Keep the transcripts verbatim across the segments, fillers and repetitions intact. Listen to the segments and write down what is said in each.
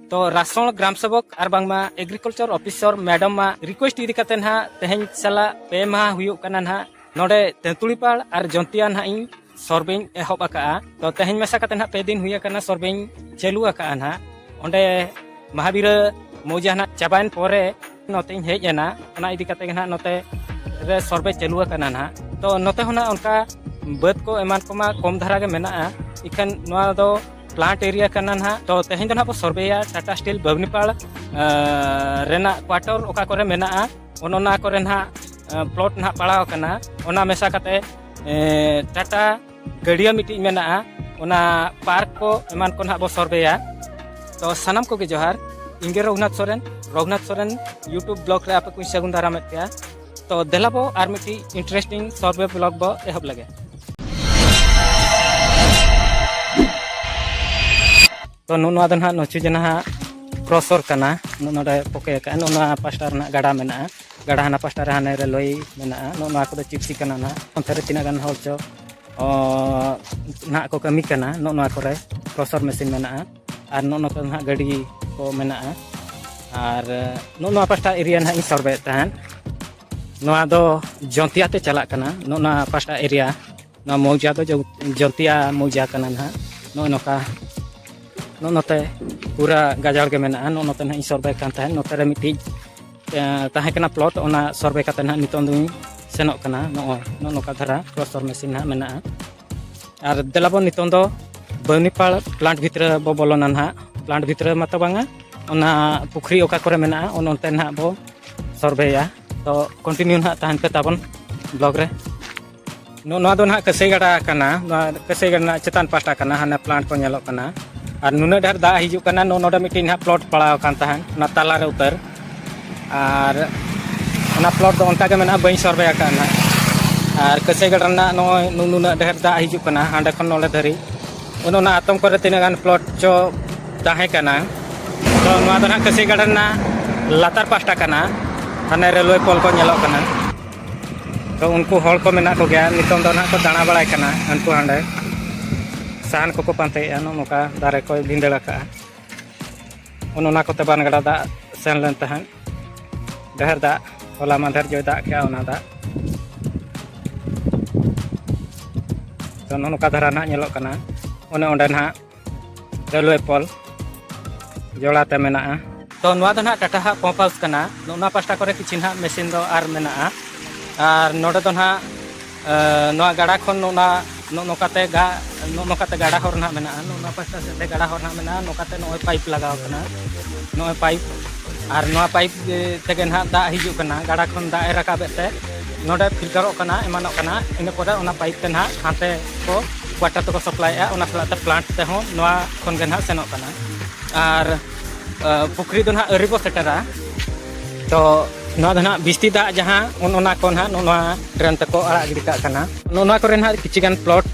ᱛᱚ ᱨᱟᱥᱚᱲ ᱜᱨᱟᱢ ᱥᱮᱵᱚᱠ ᱟᱨ ᱵᱟᱝᱢᱟ agriculture officer madam ᱟᱜ ᱨᱤᱠᱩᱭᱮᱥᱴ ᱤᱫᱤ ᱠᱟᱛᱮ ᱱᱟᱦᱟᱜ ᱛᱮᱦᱮᱧ ᱥᱟᱞᱟᱜ ᱯᱮ ᱢᱟᱦᱟ ᱦᱩᱭᱩᱜ ᱠᱟᱱᱟ ᱱᱟᱦᱟᱜ ᱱᱚᱰᱮ ᱛᱮᱸᱛᱩᱲᱤᱯᱟᱲ ᱟᱨ ᱡᱚᱱᱛᱤᱭᱟ ᱱᱟᱦᱟᱜ ᱤᱧ ᱥᱚᱨᱵᱮᱧ ᱮᱦᱚᱵ ᱟᱠᱟᱜᱼᱟ᱾ ᱛᱚ ᱛᱮᱦᱮᱧ ᱢᱮᱥᱟ ᱠᱟᱛᱮ ᱱᱟᱦᱟᱜ ᱯᱮ ᱫᱤᱱ ᱦᱩᱭ ᱟᱠᱟᱱᱟ ᱥᱚᱨᱵᱮᱧ ᱪᱟᱹᱞᱩ ᱟᱠᱟᱜᱼᱟ ᱱᱟᱦᱟᱜ᱾ ᱚᱸᱰᱮ ᱢᱟᱦᱟᱵᱤᱨᱟᱹ ᱢᱚᱣᱡᱟ ᱱᱟᱦᱟᱜ ᱪᱟᱵᱟᱭᱮᱱ ᱯᱚᱨᱮ ᱱᱚᱛᱮᱧ ᱦᱮᱡ ᱮᱱᱟ᱾ ᱚᱱᱟ ᱤᱫᱤ ᱠᱟᱛᱮ ᱜᱮ ᱱᱟᱦᱟᱜ ᱱᱚᱛᱮ ᱨᱮ ᱥᱚᱨᱵᱮ ᱪᱟᱹᱞᱩ ᱟᱠᱟᱱᱟ ᱱᱟᱦᱟᱜ᱾ ᱛᱚ ᱱᱚᱛᱮ ᱦᱚᱸ ᱱᱟᱦᱟᱜ ᱚᱱᱠᱟ ᱵᱟᱹᱫᱽ ᱠᱚ ᱮᱢᱟᱱ ᱠᱚᱢᱟ ᱠᱚᱢ ᱫᱷᱟᱨᱟ ᱜᱮ ᱢᱮᱱᱟᱜᱼᱟ, ᱤᱠᱷᱟᱹᱱ ᱱᱚᱣᱟ ᱫᱚ ᱯᱞᱟᱱᱴ ᱮᱨᱤᱭᱟ ᱠᱟᱱᱟ ᱱᱟᱦᱟᱜ᱾ ᱛᱚ ᱛᱮᱦᱮᱧ ᱫᱚ ᱱᱟᱦᱟᱜ ᱵᱚ ᱥᱚᱨᱵᱮᱭᱟ ᱴᱟᱴᱟ ᱥᱴᱤᱞ ᱵᱟᱹᱵᱽᱱᱤᱯᱟᱲ ᱨᱮᱱᱟᱜ ᱠᱣᱟᱴᱚᱨ ᱚᱠᱟ ᱠᱚᱨᱮ ᱢᱮᱱᱟᱜᱼᱟ, ᱚᱱ ᱚᱱᱟ ᱠᱚᱨᱮ ᱱᱟᱦᱟᱜ ᱯᱞᱚᱴ ᱱᱟᱦᱟᱜ ᱯᱟᱲᱟᱣ ᱟᱠᱟᱱᱟ᱾ ᱚᱱᱟ ᱢᱮᱥᱟ ᱠᱟᱛᱮ ᱴᱟᱴᱟ ᱜᱟᱹᱰᱭᱟᱹ ᱢᱤᱫᱴᱤᱡ ᱢᱮᱱᱟᱜᱼᱟ, ᱚᱱᱟ ᱯᱟᱨᱠ ᱠᱚ ᱮᱢᱟᱱ ᱠᱚ ᱱᱟᱦᱟᱜ ᱵᱚ ᱥᱚᱨᱵᱮᱭᱟ᱾ ᱛᱚ ᱥᱟᱱᱟᱢ ᱠᱚᱜᱮ ᱡᱚᱦᱟᱨ, ᱤᱧ ᱜᱮ ᱨᱚᱜᱷᱩᱱᱟᱛᱷ ᱥᱚᱨᱮᱱ, ᱨᱚᱜᱷᱩᱱᱟᱛᱷ ᱥᱚᱨᱮᱱ YouTube ᱵᱞᱚᱜ ᱨᱮ ᱟᱯᱮ ᱠᱚᱧ ᱥᱟᱹᱜᱩᱱ ᱫᱟᱨᱟᱢᱮᱫ ᱯᱮᱭᱟ᱾ ᱛᱚ ᱫᱮᱞᱟ ᱵᱚ ᱟᱨ ᱢᱤᱫᱴᱤᱡ ᱤᱱᱴᱟᱨᱮᱥᱴᱤᱝ ᱥᱚᱨᱵᱮ ᱵᱞᱚᱜ ᱵᱚ ᱮᱦᱚᱵ ᱞᱮᱜᱮ᱾ ᱛᱚ ᱱᱚᱜᱼᱚ ᱱᱚᱣᱟ ᱫᱚ ᱱᱟᱦᱟᱜ ᱱᱚᱪᱩ ᱡᱮ ᱱᱟᱦᱟᱜ ᱠᱨᱚᱥᱚᱨ ᱠᱟᱱᱟ, ᱱᱚᱜᱼᱚ ᱱᱚᱰᱮ ᱯᱚᱠᱮ ᱟᱠᱟᱫᱼᱟ᱾ ᱱᱚᱜᱼᱚ ᱱᱚᱣᱟ ᱯᱟᱥᱴᱟ ᱨᱮᱱᱟᱜ ᱜᱟᱰᱟ ᱢᱮᱱᱟᱜᱼᱟ, ᱜᱟᱰᱟ ᱦᱟᱱᱟ ᱯᱟᱥᱴᱟ ᱨᱮ ᱦᱟᱱᱮ ᱨᱮᱞᱣᱮ ᱢᱮᱱᱟᱜᱼᱟ᱾ ᱱᱚᱜᱼᱚ ᱱᱚᱣᱟ ᱠᱚᱫᱚ ᱪᱤᱯᱥᱤ ᱠᱟᱱᱟ ᱱᱟᱦᱟᱜ᱾ ᱚᱱᱛᱮ ᱨᱮ ᱛᱤᱱᱟᱹᱜ ᱜᱟᱱ ᱦᱚᱲ ᱪᱚ ᱚ, ᱱᱟᱦᱟᱜ ᱠᱚ ᱠᱟᱹᱢᱤ ᱠᱟᱱᱟ᱾ ᱱᱚᱜᱼᱚ ᱱᱚᱣᱟ ᱠᱚᱨᱮ ᱠᱨᱚᱥᱚᱨ ᱢᱮᱥᱤᱱ ᱢᱮᱱᱟᱜᱼᱟ, ᱟᱨ ᱱᱚᱜᱼᱚ ᱱᱚᱛᱮ ᱱᱟᱦᱟᱜ ᱜᱟᱹᱰᱤ ᱠᱚ ᱢᱮᱱᱟᱜᱼᱟ᱾ ᱟᱨ ᱱᱚᱜᱼᱚ ᱱᱚᱣᱟ ᱯᱟᱥᱴᱟ ᱮᱨᱤᱭᱟ ᱱᱟᱦᱟᱜ ᱤᱧ ᱥᱚᱨᱵᱮᱭᱮᱫ ᱛᱟᱦᱮᱸᱫ᱾ ᱱᱚᱣᱟ ᱫᱚ ᱡᱚᱱᱛᱤᱭᱟ ᱛᱮ ᱪᱟᱞᱟᱜ ᱠᱟᱱᱟ᱾ ᱱᱚᱜᱼᱚ ᱱᱚᱣᱟ ᱯᱟᱥᱴᱟ ᱮᱨᱤᱭᱟ, ᱱᱚᱣᱟ ᱢᱚᱣᱡᱟ ᱫᱚ ᱡᱚ- ᱡᱚᱱᱛᱤᱭᱟ ᱢᱚᱣᱡᱟ ᱠᱟᱱᱟ ᱱᱟᱦᱟᱜ᱾ ᱱᱚᱜᱼᱚ ᱱᱚᱝᱠᱟ ᱱᱚᱜᱼᱚ ᱱᱚᱛᱮ ᱯᱩᱨᱟᱹ ᱜᱟᱡᱟᱲ ᱜᱮ ᱢᱮᱱᱟᱜᱼᱟ᱾ ᱱᱚᱜᱼᱚ ᱱᱚᱛᱮ ᱱᱟᱦᱟᱜ ᱤᱧ ᱥᱚᱨᱵᱮ ᱠᱟᱱ ᱛᱟᱦᱮᱸᱫ᱾ ᱱᱚᱛᱮ ᱨᱮ ᱢᱤᱫᱴᱤᱡ ᱮ, ᱛᱟᱦᱮᱸ ᱠᱟᱱᱟ ᱯᱞᱚᱴ, ᱚᱱᱟ ᱥᱚᱨᱵᱮ ᱠᱟᱛᱮ ᱱᱟᱦᱟᱜ ᱱᱤᱛᱚᱝ ᱫᱚᱧ ᱥᱮᱱᱚᱜ ᱠᱟᱱᱟ᱾ ᱱᱚᱜᱼᱚᱭ ᱱᱚᱜᱼᱚ ᱱᱚᱝᱠᱟ ᱫᱷᱟᱨᱟ ᱠᱨᱚᱥᱚᱨ ᱢᱮᱥᱤᱱ ᱱᱟᱦᱟᱜ ᱢᱮᱱᱟᱜᱼᱟ᱾ ᱟᱨ ᱫᱮᱞᱟ ᱵᱚᱱ ᱱᱤᱛᱚᱝ ᱫᱚ ᱵᱟᱹᱣᱱᱤᱯᱟᱲ ᱯᱞᱟᱱᱴ ᱵᱷᱤᱛᱨᱤ ᱵᱚ ᱵᱚᱞᱚᱱᱟ ᱱᱟᱦᱟᱜ᱾ ᱯᱞᱟᱱᱴ ᱵᱷᱤᱛᱨᱤ ᱢᱟᱛᱚ ᱵᱟᱝᱟ, ᱚᱱᱟ ᱯᱩᱠᱷᱨᱤ ᱚᱠᱟ ᱠᱚᱨᱮ ᱢᱮᱱᱟᱜᱼᱟ, ᱚᱱ ᱚᱱᱛᱮ ᱱᱟᱦᱟᱜ ᱵᱚ ᱥᱚᱨᱵᱮᱭᱟ᱾ ᱛᱚ ᱠᱚᱱᱴᱤᱱᱤᱭᱩ ᱱᱟᱦᱟᱜ ᱛᱟᱦᱮᱱ ᱯᱮ ᱛᱟᱵᱚᱱ ᱵᱞᱚᱜ ᱨᱮ᱾ ᱱᱚ- ᱱᱚᱣᱟ ᱫᱚ ᱱᱟᱦᱟᱜ ᱠᱟᱹᱥᱟᱹᱭ ᱜᱟᱰᱟ ᱠᱟᱱᱟ᱾ ᱱᱚᱣᱟ ᱠᱟᱹᱥᱟᱹᱭ ᱜᱟᱰᱟ ᱨᱮᱱᱟᱜ ᱪᱮᱛᱟᱱ ᱯᱟᱦᱴᱟ ᱠᱟᱱᱟ, ᱦᱟᱱᱮ ᱯᱞᱟᱱᱴ ᱠᱚ ᱧᱮᱞᱚᱜ ᱠᱟᱱᱟ᱾ ᱟᱨ ᱱᱩᱱᱟᱹᱜ ᱰᱷᱮᱨ ᱫᱟᱜ ᱦᱤᱡᱩᱜ ᱠᱟᱱᱟ, ᱱᱚ- ᱱᱚᱰᱮ ᱢᱤᱫᱴᱤᱡ ᱱᱟᱦᱟᱜ ᱯᱞᱚᱴ ᱯᱟᱲᱟᱣ ᱟᱠᱟᱱ ᱛᱟᱦᱮᱸᱫ, ᱚᱱᱟ ᱛᱟᱞᱟ ᱨᱮ ᱩᱛᱟᱹᱨ᱾ ᱟᱨ ᱚᱱᱟ ᱯᱞᱚᱴ ᱫᱚ ᱚᱱᱠᱟ ᱜᱮ ᱢᱮᱱᱟᱜᱼᱟ, ᱵᱟᱹᱧ ᱥᱚᱨᱵᱮ ᱟᱠᱟᱫᱼᱟ ᱱᱟᱦᱟᱜ᱾ ᱟᱨ ᱠᱟᱹᱥᱟᱹᱭ ᱜᱟᱰᱟ ᱨᱮᱱᱟᱜ ᱱᱚᱜᱼᱚᱭ ᱱᱩ- ᱱᱩᱱᱟᱹᱜ ᱰᱷᱮᱨ ᱫᱟᱜ ᱦᱤᱡᱩᱜ ᱠᱟᱱᱟ ᱦᱟᱸᱰᱮ ᱠᱷᱚᱱ ᱱᱚᱰᱮ ᱫᱷᱟᱹᱨᱤᱡ᱾ ᱚᱱ ᱚᱱᱟ ᱟᱛᱚᱢ ᱠᱚᱨᱮ ᱛᱤᱱᱟᱹᱜ ᱜᱟᱱ ᱯᱞᱚᱴ ᱪᱚ ᱛᱟᱦᱮᱸ ᱠᱟᱱᱟ᱾ ᱛᱚ ᱱᱚᱣᱟ ᱫᱚ ᱱᱟᱦᱟᱜ ᱠᱟᱹᱥᱟᱹᱭ ᱜᱟᱰᱟ ᱨᱮᱱᱟᱜ ᱞᱟᱛᱟᱨ ᱯᱟᱦᱴᱟ ᱠᱟᱱᱟ, ᱦᱟᱱᱮ ᱨᱮᱞᱣᱮ ᱯᱳᱞ ᱠᱚ ᱧᱮᱞᱚᱜ ᱠᱟᱱᱟ᱾ ᱛᱚ ᱩᱱᱠᱩ ᱦᱚᱲ ᱠᱚ ᱢᱮᱱᱟᱜ ᱠᱚᱜᱮᱭᱟ, ᱱᱤᱛᱚᱝ ᱫᱚ ᱱᱟᱦᱟᱜ ᱠᱚ ᱫᱟᱬᱟ ᱵᱟᱲᱟᱭ ᱠᱟᱱᱟ ᱦᱟᱱᱠᱩ ᱦᱟᱸᱰᱮ᱾ ᱥᱟᱦᱟᱱ ᱠᱚᱠᱚ ᱯᱟᱱᱛᱮᱭᱮᱫᱼᱟ, ᱱᱚᱜᱼᱚ ᱱᱚᱝᱠᱟ ᱫᱟᱨᱮ ᱠᱚᱭ ᱵᱷᱤᱸᱫᱟᱹᱲ ᱟᱠᱟᱫᱼᱟ᱾ ᱚᱱ ᱚᱱᱟ ᱠᱚᱛᱮ ᱵᱟᱱ ᱜᱟᱰᱟ ᱫᱟᱜ ᱥᱮᱱ ᱞᱮᱱ ᱛᱟᱦᱮᱸᱫ᱾ ᱰᱷᱮᱨ ᱫᱟᱜ, ᱦᱚᱞᱟ ᱢᱟᱫᱷᱮᱨ ᱡᱚᱭ ᱫᱟᱜ ᱠᱮᱜᱼᱟ, ᱚᱱᱟ ᱫᱟᱜ᱾ ᱛᱚ, ᱱᱚᱜᱼᱚ ᱱᱚᱝᱠᱟ ᱫᱷᱟᱨᱟ ᱱᱟᱦᱟᱜ ᱧᱮᱞᱚᱜ ᱠᱟᱱᱟ᱾ ᱚᱱᱮ ᱚᱸᱰᱮ ᱱᱟᱦᱟᱜ ᱨᱮᱞᱣᱮ ᱯᱳᱞ ᱡᱚᱲᱟ ᱛᱮ ᱢᱮᱱᱟᱜᱼᱟ᱾ ᱛᱚ, ᱱᱚᱣᱟ ᱫᱚ ᱱᱟᱦᱟᱜ ᱴᱟᱴᱟ ᱦᱟᱜ ᱯᱚᱢᱯ ᱦᱟᱣᱩᱥ ᱠᱟᱱᱟ᱾ ᱱᱚᱜᱼᱚ ᱱᱚᱣᱟ ᱯᱟᱥᱴᱟ ᱠᱚᱨᱮ ᱠᱤᱪᱷᱤ ᱱᱟᱦᱟᱜ ᱢᱮᱥᱤᱱ ᱫᱚ ᱟᱨ ᱢᱮᱱᱟᱜᱼᱟ᱾ ᱟᱨ ᱱᱚᱰᱮ ᱫᱚ ᱱᱟᱦᱟᱜ, ᱮ, ᱱᱚᱣᱟ ᱜᱟᱰᱟ ᱠᱷᱚᱱ ᱱᱚᱜᱼᱚ ᱱᱟ-, ᱱᱚᱜᱼᱚ ᱱᱚᱝᱠᱟ ᱛᱮ ᱜᱟ-, ᱱᱚᱜᱼᱚ ᱱᱚᱝᱠᱟ ᱛᱮ ᱜᱟᱰᱟ ᱦᱚᱨ ᱱᱟᱦᱟᱜ ᱢᱮᱱᱟᱜᱼᱟ᱾ ᱱᱚᱜᱼᱚ ᱱᱚᱣᱟ ᱯᱟᱥᱴᱟ ᱥᱮᱫ ᱛᱮ ᱜᱟᱰᱟ ᱦᱚᱨ ᱱᱟᱦᱟᱜ ᱢᱮᱱᱟᱜᱼᱟ᱾ ᱱᱚᱝᱠᱟ ᱛᱮ ᱱᱚᱜᱼᱚᱭ ᱯᱟᱭᱤᱯ ᱞᱟᱜᱟᱣ ᱠᱟᱱᱟ᱾ ᱱᱚᱜᱼᱚᱭ ᱯᱟᱭᱤᱯ, ᱟᱨ ᱱᱚᱣᱟ ᱯᱟᱭᱤᱯ ᱛᱮᱜᱮ ᱱᱟᱦᱟᱜ ᱫᱟᱜ ᱦᱤᱡᱩᱜ ᱠᱟᱱᱟ᱾ ᱜᱟᱰᱟ ᱠᱷᱚᱱ ᱫᱟᱜ ᱮ ᱨᱟᱠᱟᱵᱮᱫ ᱛᱮ ᱱᱚᱰᱮ ᱯᱷᱤᱞᱴᱟᱨᱚᱜ ᱠᱟᱱᱟ, ᱮᱢᱟᱱᱚᱜ ᱠᱟᱱᱟ᱾ ᱤᱱᱟᱹ ᱯᱚᱨᱮ ᱚᱱᱟ ᱯᱟᱭᱤᱯ ᱛᱮ ᱱᱟᱦᱟᱜ ᱦᱟᱱᱛᱮ ᱠᱚ ᱠᱣᱟᱴᱟᱨ ᱛᱮᱠᱚ ᱥᱟᱯᱞᱟᱭᱮᱫᱼᱟ᱾ ᱚᱱᱟ ᱥᱟᱞᱟᱜ ᱛᱮ ᱯᱞᱟᱱᱴ ᱛᱮᱦᱚᱸ ᱱᱚᱣᱟ ᱠᱷᱚᱱ ᱜᱮ ᱱᱟᱦᱟᱜ ᱥᱮᱱᱚᱜ ᱠᱟᱱᱟ᱾ ᱟᱨ, ᱟ, ᱯᱩᱠᱷᱨᱤ ᱫᱚ ᱱᱟᱦᱟᱜ ᱟᱹᱣᱨᱤ ᱵᱚ ᱥᱮᱴᱮᱨᱟ᱾ ᱛᱚ, ᱱᱚᱣᱟ ᱫᱚ ᱱᱟᱦᱟᱜ ᱵᱤᱥᱛᱤ ᱫᱟᱜ ᱡᱟᱦᱟᱸ, ᱚᱱ-, ᱚᱱᱟ ᱠᱚ ᱱᱟᱦᱟᱜ ᱱᱚᱜᱼᱚ ᱱᱚᱣᱟ ᱰᱨᱮᱱ ᱛᱮᱠᱚ ᱟᱲᱟᱜ ᱜᱤᱰᱤ ᱠᱟᱜ ᱠᱟᱱᱟ᱾ ᱱᱚᱜᱼᱚ ᱱᱚᱣᱟ ᱠᱚᱨᱮ ᱱᱟᱦᱟᱜ ᱠᱤᱪᱷᱤ ᱜᱟᱱ ᱯᱞᱚᱴ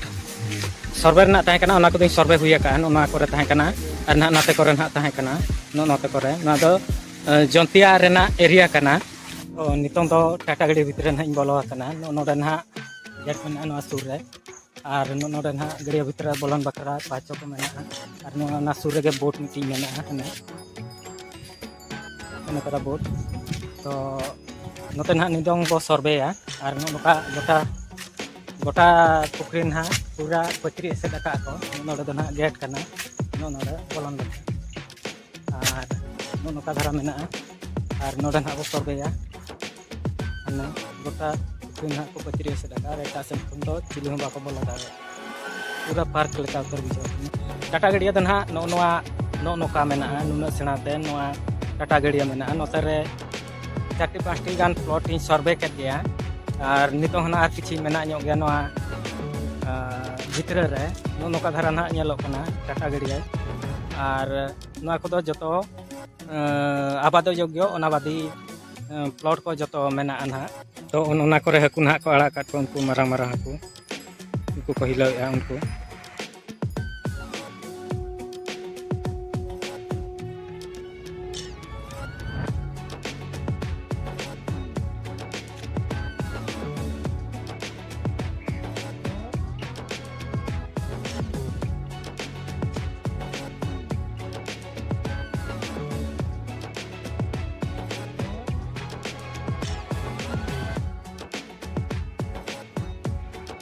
ᱥᱚᱨᱵᱷᱮ ᱨᱮᱱᱟᱜ ᱛᱟᱦᱮᱸ ᱠᱟᱱᱟ, ᱚᱱᱟ ᱠᱚᱫᱚᱧ ᱥᱚᱨᱵᱷᱮ ᱦᱩᱭ ᱟᱠᱟᱜᱼᱟ᱾ ᱱᱚᱜᱼᱚ ᱱᱚᱣᱟ ᱠᱚᱨᱮ ᱛᱟᱦᱮᱸ ᱠᱟᱱᱟ, ᱟᱨ ᱱᱟᱦᱟᱜ ᱱᱟᱛᱮ ᱠᱚᱨᱮ ᱱᱟᱦᱟᱜ ᱛᱟᱦᱮᱸ ᱠᱟᱱᱟ, ᱱᱚᱜᱼᱚ ᱱᱚᱛᱮ ᱠᱚᱨᱮ᱾ ᱱᱚᱣᱟ ᱫᱚ, ᱟ, ᱡᱚᱱᱛᱤᱭᱟ ᱨᱮᱱᱟᱜ ᱮᱨᱤᱭᱟ ᱠᱟᱱᱟ᱾ ᱛᱚ, ᱱᱤᱛᱚᱝ ᱫᱚ ᱴᱟᱴᱟ ᱜᱟᱹᱰᱤ ᱵᱷᱤᱛᱨᱤ ᱨᱮ ᱱᱟᱦᱟᱜ ᱤᱧ ᱵᱚᱞᱚ ᱟᱠᱟᱱᱟ᱾ ᱱᱚᱜᱼᱚ ᱱᱚᱰᱮ ᱱᱟᱦᱟᱜ ᱜᱮᱴ ᱢᱮᱱᱟᱜᱼᱟ ᱱᱚᱣᱟ ᱥᱩᱨ ᱨᱮ᱾ ᱟᱨ ᱱᱚᱜᱼᱚ ᱱᱚᱰᱮ ᱱᱟᱦᱟᱜ ᱜᱟᱹᱰᱭᱟᱹ ᱵᱷᱤᱛᱨᱤ ᱨᱮ ᱵᱚᱞᱚᱱ ᱵᱟᱠᱷᱨᱟ ᱯᱟᱦᱪᱚ ᱠᱚ ᱢᱮᱱᱟᱜᱼᱟ᱾ ᱟᱨ ᱱᱚᱣᱟ, ᱚᱱᱟ ᱥᱩᱨ ᱨᱮᱜᱮ ᱵᱳᱴ ᱢᱤᱫᱴᱤᱡ ᱢᱮᱱᱟᱜᱼᱟ, ᱦᱟᱱᱮ ᱚᱱᱟ ᱠᱚᱨᱮ ᱵᱳᱴ᱾ ᱛᱚ, ᱱᱚᱛᱮ ᱱᱟᱦᱟᱜ ᱱᱤᱫᱚᱝ ᱵᱚ ᱥᱚᱨᱵᱷᱮᱭᱟ᱾ ᱟᱨ ᱱᱚᱜᱼᱚ ᱱᱚᱝᱠᱟ ᱜᱚᱴᱟ, ᱜᱚᱴᱟ ᱯᱩᱠᱷᱨᱤ ᱱᱟᱦᱟᱜ ᱯᱩᱨᱟ ᱯᱟᱹᱪᱨᱤ ᱮᱥᱮᱫ ᱟᱠᱟᱫ ᱠᱚ᱾ ᱱᱚᱜᱼᱚ ᱱᱚᱰᱮ ᱫᱚ ᱱᱟᱦᱟᱜ ᱜᱮᱴ ᱠᱟᱱᱟ, ᱱᱚᱜᱼᱚ ᱱᱚᱰᱮ ᱵᱚᱞᱚᱱ ᱞᱟᱹᱜᱤᱫ᱾ ᱟᱨ ᱱᱚᱜᱼᱚ ᱱᱚᱝᱠᱟ ᱫᱷᱟᱨᱟ ᱢᱮᱱᱟᱜᱼᱟ᱾ ᱟᱨ ᱱᱚᱰᱮ ᱱᱟᱦᱟᱜ ᱵᱚ ᱥᱚᱨᱵᱷᱮᱭᱟ᱾ ᱢᱟᱱᱮ ᱜᱚᱴᱟ ᱯᱩᱠᱷᱨᱤ ᱱᱟᱦᱟᱜ ᱠᱚ ᱯᱟᱹᱪᱨᱤ ᱮᱥᱮᱫ ᱟᱠᱟᱫᱼᱟ, ᱟᱨ ᱮᱴᱟᱜ ᱥᱮᱫ ᱠᱷᱚᱱ ᱫᱚ ᱪᱤᱞᱤ ᱦᱚᱸ ᱵᱟᱠᱚ ᱵᱚᱞᱚ ᱫᱟᱲᱮᱭᱟᱜᱼᱟ᱾ ᱯᱩᱨᱟᱹ ᱯᱟᱨᱠ ᱞᱮᱠᱟ ᱩᱛᱟᱹᱨ ᱵᱩᱡᱷᱟᱹᱜ ᱠᱟᱱᱟ᱾ ᱴᱟᱴᱟ ᱜᱟᱹᱰᱭᱟᱹ ᱫᱚ ᱱᱟᱦᱟᱜ ᱱᱚᱜᱼᱚ ᱱᱚᱣᱟ, ᱱᱚᱜᱼᱚ ᱱᱚᱝᱠᱟ ᱢᱮᱱᱟᱜᱼᱟ, ᱱᱩᱱᱟᱹᱜ ᱥᱮᱬᱟ ᱛᱮ ᱱᱚᱣᱟ ᱴᱟᱴᱟ ᱜᱟᱹᱰᱭᱟᱹ ᱢᱮᱱᱟᱜᱼᱟ᱾ ᱱᱚᱛᱮ ᱨᱮ ᱪᱟᱨᱴᱤ ᱯᱟᱸᱪᱴᱤ ᱜᱟᱱ ᱯᱞᱚᱴ ᱤᱧ ᱥᱚᱨᱵᱷᱮ ᱠᱮᱫ ᱜᱮᱭᱟ, ᱟᱨ ᱱᱤᱛᱚᱝ ᱦᱚᱸ ᱱᱟᱦᱟᱜ ᱟᱨ ᱠᱤᱪᱷᱤ ᱢᱮᱱᱟᱜ ᱧᱚᱜ ᱜᱮᱭᱟ ᱱᱚᱣᱟ, ᱟᱨ, ᱵᱷᱤᱛᱨᱤ ᱨᱮ᱾ ᱱᱚᱜᱼᱚ ᱱᱚᱝᱠᱟ ᱫᱷᱟᱨᱟ ᱱᱟᱦᱟᱜ ᱧᱮᱞᱚᱜ ᱠᱟᱱᱟ ᱴᱟᱴᱟ ᱜᱟᱹᱰᱭᱟᱹ᱾ ᱟᱨ ᱱᱚᱣᱟ ᱠᱚᱫᱚ ᱡᱚᱛᱚ, ᱟᱨ, ᱟᱵᱟᱫᱚ ᱡᱳᱜᱽᱜᱚ ᱚᱱᱟᱵᱟᱫᱤ, ᱟᱨ, ᱯᱞᱚᱴ ᱠᱚ ᱡᱚᱛᱚ ᱢᱮᱱᱟᱜᱼᱟ ᱱᱟᱦᱟᱜ᱾ ᱛᱚ, ᱚᱱ-, ᱚᱱᱟ ᱠᱚᱨᱮ ᱦᱟᱹᱠᱩ ᱱᱟᱦᱟᱜ ᱠᱚ ᱟᱲᱟᱜ ᱟᱠᱟᱫ ᱠᱚᱣᱟ, ᱩᱱᱠᱩ ᱢᱟᱨᱟᱝ ᱢᱟᱨᱟᱝ ᱦᱟᱹᱠᱩ, ᱩᱱᱠᱩ ᱠᱚ ᱦᱤᱞᱟᱹᱣᱮᱫᱼᱟ ᱩᱱᱠᱩ᱾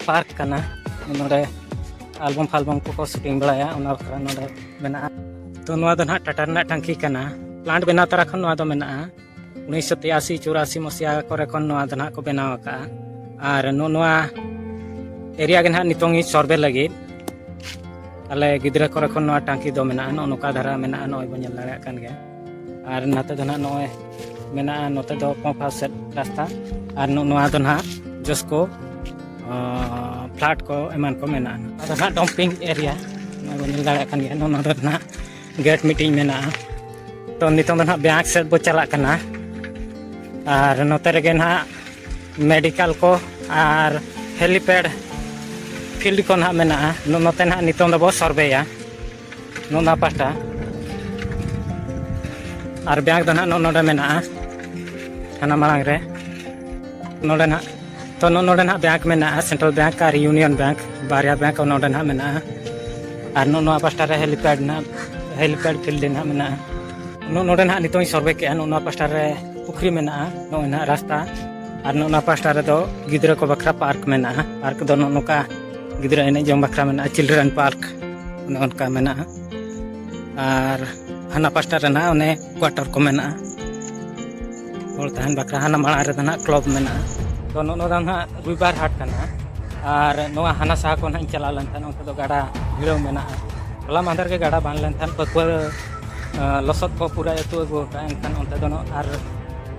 ᱯᱟᱨᱠ ᱠᱟᱱᱟ᱾ ᱱᱚᱰᱮ ᱟᱞᱵᱚᱢ ᱯᱷᱟᱞᱵᱚᱢ ᱠᱚᱠᱚ ᱥᱩᱴᱤᱝ ᱵᱟᱲᱟᱭᱟ, ᱚᱱᱟ ᱵᱟᱠᱷᱨᱟ ᱱᱚᱰᱮ ᱢᱮᱱᱟᱜᱼᱟ᱾ ᱛᱚ ᱱᱚᱣᱟ ᱫᱚ ᱱᱟᱦᱟᱜ ᱴᱟᱴᱟ ᱨᱮᱱᱟᱜ ᱴᱟᱝᱠᱤ ᱠᱟᱱᱟ᱾ ᱯᱞᱟᱱᱴ ᱵᱮᱱᱟᱣ ᱛᱚᱨᱟ ᱠᱷᱚᱱ ᱱᱚᱣᱟ ᱫᱚ ᱢᱮᱱᱟᱜᱼᱟ᱾ ᱩᱱᱤᱥᱥᱚ ᱛᱤᱨᱟᱥᱤ ᱪᱩᱨᱟᱥᱤ ᱢᱚᱥᱤᱦᱟ ᱠᱚᱨᱮ ᱠᱷᱚᱱ ᱱᱚᱣᱟ ᱫᱚ ᱱᱟᱦᱟᱜ ᱠᱚ ᱵᱮᱱᱟᱣ ᱟᱠᱟᱫᱼᱟ᱾ ᱟᱨ ᱱᱚᱜᱼᱚ ᱱᱚᱣᱟ ᱮᱨᱤᱭᱟ ᱜᱮ ᱱᱟᱦᱟᱜ ᱱᱤᱛᱚᱝ ᱤᱧ ᱥᱚᱨᱵᱷᱮ ᱞᱟᱹᱜᱤᱫ᱾ ᱟᱞᱮ ᱜᱤᱫᱽᱨᱟᱹ ᱠᱚᱨᱮ ᱠᱷᱚᱱ ᱱᱚᱣᱟ ᱴᱟᱝᱠᱤ ᱫᱚ ᱢᱮᱱᱟᱜᱼᱟ, ᱱᱚᱜᱼᱚ ᱱᱚᱝᱠᱟ ᱫᱷᱟᱨᱟ ᱢᱮᱱᱟᱜᱼᱟ, ᱱᱚᱜᱼᱚᱭ ᱵᱚᱱ ᱧᱮᱞ ᱫᱟᱲᱮᱭᱟᱜ ᱠᱟᱱ ᱜᱮᱭᱟ᱾ ᱟᱨ ᱱᱚᱛᱮ ᱫᱚ ᱱᱟᱦᱟᱜ ᱱᱚᱜᱼᱚᱭ ᱢᱮᱱᱟᱜᱼᱟ, ᱱᱚᱛᱮ ᱫᱚ ᱯᱚᱸᱯ ᱦᱟᱣᱩᱥ ᱥᱮᱫ ᱨᱟᱥᱛᱟ, ᱟᱨ ᱱᱚᱜᱼᱚ ᱱᱚᱣᱟ ᱫᱚ ᱱᱟᱦᱟᱜ ᱡᱚᱥᱠᱳ ᱯᱷᱞᱟᱴ ᱠᱚ ᱮᱢᱟᱱ ᱠᱚ ᱢᱮᱱᱟᱜᱼᱟ᱾ ᱟᱫᱚ ᱱᱟᱦᱟᱜ ᱰᱚᱢᱯᱤᱝ ᱮᱨᱤᱭᱟ ᱱᱚᱜᱼᱚᱭ ᱵᱚᱱ ᱧᱮᱞ ᱫᱟᱲᱮᱭᱟᱜ ᱠᱟᱱ ᱜᱮᱭᱟ, ᱱᱚᱜᱼᱚ ᱱᱚᱰᱮ ᱱᱟᱦᱟᱜ ᱜᱮᱴ ᱢᱤᱫᱴᱤᱡ ᱢᱮᱱᱟᱜᱼᱟ᱾ ᱛᱚ ᱱᱤᱛᱚᱝ ᱫᱚ ᱱᱟᱦᱟᱜ ᱵᱮᱝᱠ ᱥᱮᱫ ᱵᱚ ᱪᱟᱞᱟᱜ ᱠᱟᱱᱟ᱾ ᱟᱨ ᱱᱚᱛᱮ ᱨᱮᱜᱮ ᱱᱟᱦᱟᱜ ᱢᱮᱰᱤᱠᱟᱞ ᱠᱚ ᱟᱨ ᱦᱮᱞᱤᱯᱮᱰ ᱯᱷᱤᱞᱰ ᱠᱚ ᱱᱟᱦᱟᱜ ᱢᱮᱱᱟᱜᱼᱟ᱾ ᱱᱚ-, ᱱᱚᱛᱮ ᱱᱟᱦᱟᱜ ᱱᱤᱛᱚᱝ ᱫᱚᱵᱚ ᱥᱚᱨᱵᱷᱮᱭᱟ᱾ ᱱᱚᱜᱼᱚ ᱱᱚᱣᱟ ᱯᱟᱦᱴᱟ᱾ ᱟᱨ ᱵᱮᱝᱠ ᱫᱚ ᱱᱟᱦᱟᱜ ᱱᱚᱜᱼᱚ ᱱᱚᱰᱮ ᱢᱮᱱᱟᱜᱼᱟ, ᱦᱟᱱᱟ ᱢᱟᱲᱟᱝ ᱨᱮ᱾ ᱱᱚᱰᱮ ᱱᱟᱦᱟᱜ, ᱛᱚ ᱱᱚᱜᱼᱚ ᱱᱚᱰᱮ ᱱᱟᱦᱟᱜ ᱵᱮᱝᱠ ᱢᱮᱱᱟᱜᱼᱟ, ᱥᱮᱱᱴᱨᱟᱞ ᱵᱮᱝᱠ ᱟᱨ ᱤᱭᱩᱱᱤᱭᱚᱱ ᱵᱮᱝᱠ, ᱵᱟᱨᱭᱟ ᱵᱮᱝᱠ ᱱᱚᱰᱮ ᱱᱟᱦᱟᱜ ᱢᱮᱱᱟᱜᱼᱟ᱾ ᱟᱨ ᱱᱚᱜᱼᱚ ᱱᱚᱣᱟ ᱯᱟᱦᱴᱟ ᱨᱮ ᱦᱮᱞᱤᱯᱮᱰ ᱱᱟᱦᱟᱜ, ᱦᱮᱞᱤᱯᱮᱰ ᱯᱷᱤᱞᱰ ᱱᱟᱦᱟᱜ ᱢᱮᱱᱟᱜᱼᱟ᱾ ᱱᱚᱜᱼᱚ ᱱᱚᱰᱮ ᱱᱟᱦᱟᱜ ᱱᱤᱛᱚᱝ ᱤᱧ ᱥᱚᱨᱵᱷᱮ ᱠᱮᱜᱼᱟ, ᱱᱚᱜᱼᱚ ᱱᱚᱣᱟ ᱯᱟᱦᱴᱟ ᱨᱮ ᱯᱩᱠᱷᱨᱤ ᱢᱮᱱᱟᱜᱼᱟ, ᱱᱚᱜᱼᱚᱭ ᱱᱟᱦᱟᱜ ᱨᱟᱥᱛᱟ᱾ ᱟᱨ ᱱᱚᱜᱼᱚ ᱱᱚᱣᱟ ᱯᱟᱦᱴᱟ ᱨᱮᱫᱚ ᱜᱤᱫᱽᱨᱟᱹ ᱠᱚ ᱵᱟᱠᱷᱨᱟ ᱯᱟᱨᱠ ᱢᱮᱱᱟᱜᱼᱟ᱾ ᱯᱟᱨᱠ ᱫᱚ ᱱᱚᱜᱼᱚ ᱱᱚᱝᱠᱟ ᱜᱤᱫᱽᱨᱟᱹ ᱮᱱᱮᱡ ᱡᱚᱝ ᱵᱟᱠᱷᱨᱟ ᱢᱮᱱᱟᱜᱼᱟ, ᱪᱤᱞᱰᱨᱮᱱ ᱯᱟᱨᱠ ᱚᱱᱮ ᱚᱱᱠᱟ ᱢᱮᱱᱟᱜᱼᱟ᱾ ᱟᱨ ᱦᱟᱱᱟ ᱯᱟᱥᱴᱟ ᱨᱮ ᱱᱟᱦᱟᱜ ᱚᱱᱮ ᱠᱣᱟᱴᱟᱨ ᱠᱚ ᱢᱮᱱᱟᱜᱼᱟ, ᱦᱚᱲ ᱛᱟᱦᱮᱱ ᱵᱟᱠᱷᱨᱟ᱾ ᱦᱟᱱᱟ ᱢᱟᱲᱟᱝ ᱨᱮᱫᱚ ᱱᱟᱦᱟᱜ ᱠᱞᱟᱵᱽ ᱢᱮᱱᱟᱜᱼᱟ᱾ ᱛᱚ ᱱᱚᱜᱼᱚ ᱱᱚᱣᱟ ᱫᱚ ᱱᱟᱦᱟᱜ ᱨᱚᱵᱤᱵᱟᱨ ᱦᱟᱴ ᱠᱟᱱᱟ᱾ ᱟᱨ ᱱᱚᱣᱟ ᱦᱟᱱᱟ ᱥᱟᱦᱟ ᱠᱚ ᱱᱟᱦᱟᱜ ᱤᱧ ᱪᱟᱞᱟᱣ ᱞᱮᱱᱠᱷᱟᱱ ᱚᱱᱛᱮ ᱫᱚ ᱜᱟᱰᱟ ᱵᱷᱤᱲᱟᱹᱣ ᱢᱮᱱᱟᱜᱼᱟ᱾ ᱦᱚᱞᱟ ᱢᱟᱦᱫᱮᱨ ᱜᱮ ᱜᱟᱰᱟ ᱵᱟᱱ ᱞᱮᱱᱠᱷᱟᱱ ᱯᱟᱹᱠᱩᱣᱟᱹ, ᱟᱸ, ᱞᱚᱥᱚᱫ ᱠᱚ ᱯᱩᱨᱟᱹ ᱟᱹᱛᱩ ᱟᱹᱜᱩ ᱟᱠᱟᱫᱼᱟ᱾ ᱮᱱᱠᱷᱟᱱ ᱚᱱᱛᱮ ᱫᱚ ᱱᱟᱦᱟᱜ ᱟᱨ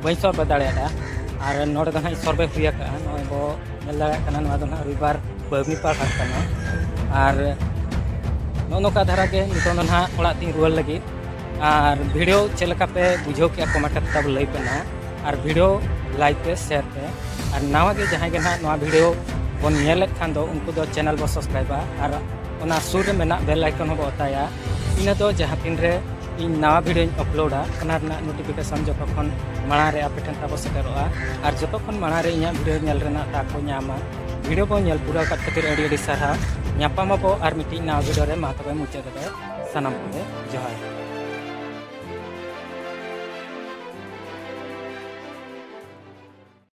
ᱵᱟᱹᱧ ᱥᱚᱨᱵᱷᱮ ᱫᱟᱲᱮᱭᱟᱫᱟ᱾ ᱟᱨ ᱱᱚᱰᱮ ᱫᱚ ᱱᱟᱦᱟᱜ ᱤᱧ ᱥᱚᱨᱵᱷᱮ ᱦᱩᱭ ᱟᱠᱟᱫᱼᱟ᱾ ᱱᱚᱜᱼᱚᱭ ᱵᱚ ᱧᱮᱞ ᱫᱟᱲᱮᱭᱟᱜ ᱠᱟᱱᱟ, ᱱᱚᱣᱟ ᱫᱚ ᱱᱟᱦᱟᱜ ᱨᱚᱵᱤᱵᱟᱨ ᱵᱟᱹᱣᱱᱤ ᱯᱟᱲ ᱦᱟᱴ ᱠᱟᱱᱟ᱾ ᱟᱨ ᱱᱚᱜᱼᱚ ᱱᱚᱝᱠᱟ ᱫᱷᱟᱨᱟ ᱜᱮ ᱱᱤᱛᱚᱝ ᱫᱚ ᱱᱟᱦᱟᱜ ᱚᱲᱟᱜ ᱛᱤᱧ ᱨᱩᱣᱟᱹᱲ ᱞᱟᱹᱜᱤᱫ᱾ ᱟᱨ ᱵᱷᱤᱰᱤᱭᱳ ᱪᱮᱫ ᱞᱮᱠᱟ ᱯᱮ ᱵᱩᱡᱷᱟᱹᱣ ᱠᱮᱜᱼᱟ, ᱠᱚᱢᱮᱱᱴ ᱠᱟᱛᱮ ᱛᱟᱵᱚ ᱞᱟᱹᱭ ᱯᱮ ᱱᱟᱦᱟᱜ᱾ ᱟᱨ ᱵᱷᱤᱰᱤᱭᱳ ᱞᱟᱭᱤᱠ ᱯᱮ, ᱥᱮᱭᱟᱨ ᱯᱮ᱾ ᱟᱨ ᱱᱟᱣᱟ ᱜᱮ ᱡᱟᱦᱟᱸᱭ ᱜᱮ ᱱᱟᱦᱟᱜ ᱱᱚᱣᱟ ᱵᱷᱤᱰᱤᱭᱳ ᱵᱚᱱ ᱧᱮᱞᱮᱫ ᱠᱷᱟᱱ ᱫᱚ ᱩᱱᱠᱩ ᱫᱚ ᱪᱮᱱᱮᱞ ᱵᱚ ᱥᱟᱵᱥᱠᱨᱟᱭᱤᱵᱟ ᱟᱨ ᱚᱱᱟ ᱥᱩᱨ ᱨᱮ ᱢᱮᱱᱟᱜ ᱵᱮᱞ ᱟᱭᱠᱚᱱ ᱦᱚᱸᱵᱚ ᱚᱛᱟᱭᱟ᱾ ᱤᱱᱟᱹ ᱫᱚ ᱡᱟᱦᱟᱸ ᱛᱤᱱ ᱨᱮ ᱤᱧ ᱱᱟᱣᱟ ᱵᱷᱤᱰᱤᱭᱳᱧ ᱟᱯᱞᱳᱰᱟ, ᱚᱱᱟ ᱨᱮᱱᱟᱜ ᱱᱳᱴᱤᱯᱷᱤᱠᱮᱥᱚᱱ ᱡᱚᱛᱚ ᱠᱷᱚᱱ ᱢᱟᱲᱟᱝ ᱨᱮ ᱟᱯᱮ ᱴᱷᱮᱱ ᱛᱟᱵᱚ ᱥᱮᱴᱮᱨᱚᱜᱼᱟ᱾ ᱟᱨ ᱡᱚᱛᱚ ᱠᱷᱚᱱ ᱢᱟᱲᱟᱝ ᱨᱮ ᱤᱧᱟᱹᱜ ᱵᱷᱤᱰᱤᱭᱳ ᱧᱮᱞ ᱨᱮᱱᱟᱜ ᱫᱟᱣ ᱠᱚ ᱧᱟᱢᱟ᱾ ᱵᱷᱤᱰᱤᱭᱳ ᱵᱚᱱ ᱧᱮᱞ ᱯᱩᱨᱟᱹᱣ ᱟᱠᱟᱫ ᱠᱷᱟᱹᱛᱤᱨ ᱟᱹᱰᱤ ᱟᱹᱰᱤ ᱥᱟᱨᱦᱟᱣ᱾ ᱧᱟᱯᱟᱢ ᱟᱵᱚ ᱟᱨ ᱢᱤᱫᱴᱤᱡ ᱱᱟᱣᱟ ᱵᱷᱤᱰᱤᱭᱳ ᱨᱮ᱾ ᱢᱟ ᱛᱚᱵᱮ ᱢᱩᱪᱟᱹᱫ ᱨᱮᱫᱚ ᱥᱟᱱᱟᱢ ᱠᱚᱜᱮ ᱡᱚᱦᱟᱨ᱾